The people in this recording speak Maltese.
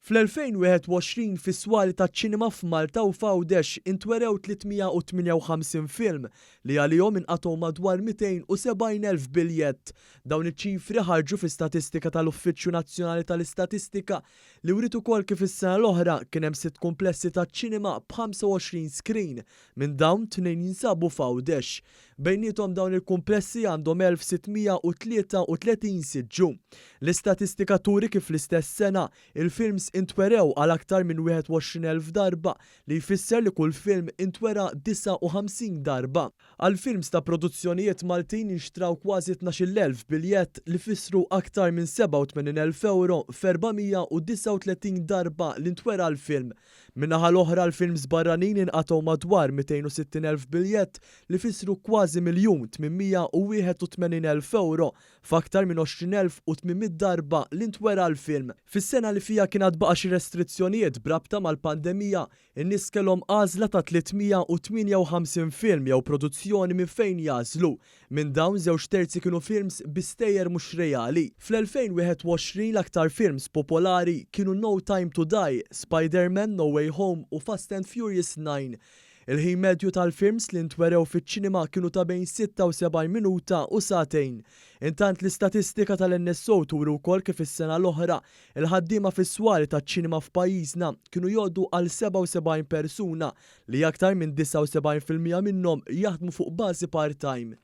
Fl-2021 fis-swali taċ-ċinema f'Malta u f'Għawdex intwerew 358 film li għalihom inqatgħu madwar 270,000 biljett. Dawn iċ-ċifri ħarġu fi statistika tal-Uffiċċju Nazzjonali tal-Istatistika li wriet ukoll kif is-sena l-oħra kien hemm sitt kumplessi taċ-ċinema b'25 screen. Minn dawn tnejn jinsabu f'Għawdex. Bejniethom dawn il-kumplessi għandhom 1633 siġġu. L-istatistika turi kif l-istess sena il-films intwerew għal aktar minn 21,000 darba li jfisser li kull film intwera 59 darba. Għal films ta' produzzjonijiet Maltin inxtraw kważi 12,000 biljett li fissru aktar minn 87,000 euro f'439 darba li ntwera l-film. Min-naħa l-oħra l-films barranin inqatgħu madwar 260,000 biljett li fissru kważi 1,881,000 euro f'aktar minn 20,800 darba li ntwera l-film. Fis-sena li fija kien għad baqa' xi restrizzjonijiet b'rabta mal-pandemija, in-nies kellhom għażla ta' 358 film jew produzzjoni minn fejn jagħżlu. Minn dawn żewġ terzi kienu films bi stejjer mhux reali. Fl-2021 l-aktar films popolari kienu No Time to Die, Spider-Man No Way Home u Fast and Furious 9. Il-ħin medju tal-films li ntwerew fiċ-ċinema kienu ta' bejn 76 minuta u sagħtejn. Intant l-istatistika tal-NSO turi wkoll kif is-sena l-oħra il-ħaddiema fis-swali taċ-ċinema f'pajjiżna kienu jgħoddu għal 77 persuna li aktar minn 79% minnhom jaħdmu fuq bażi part-time.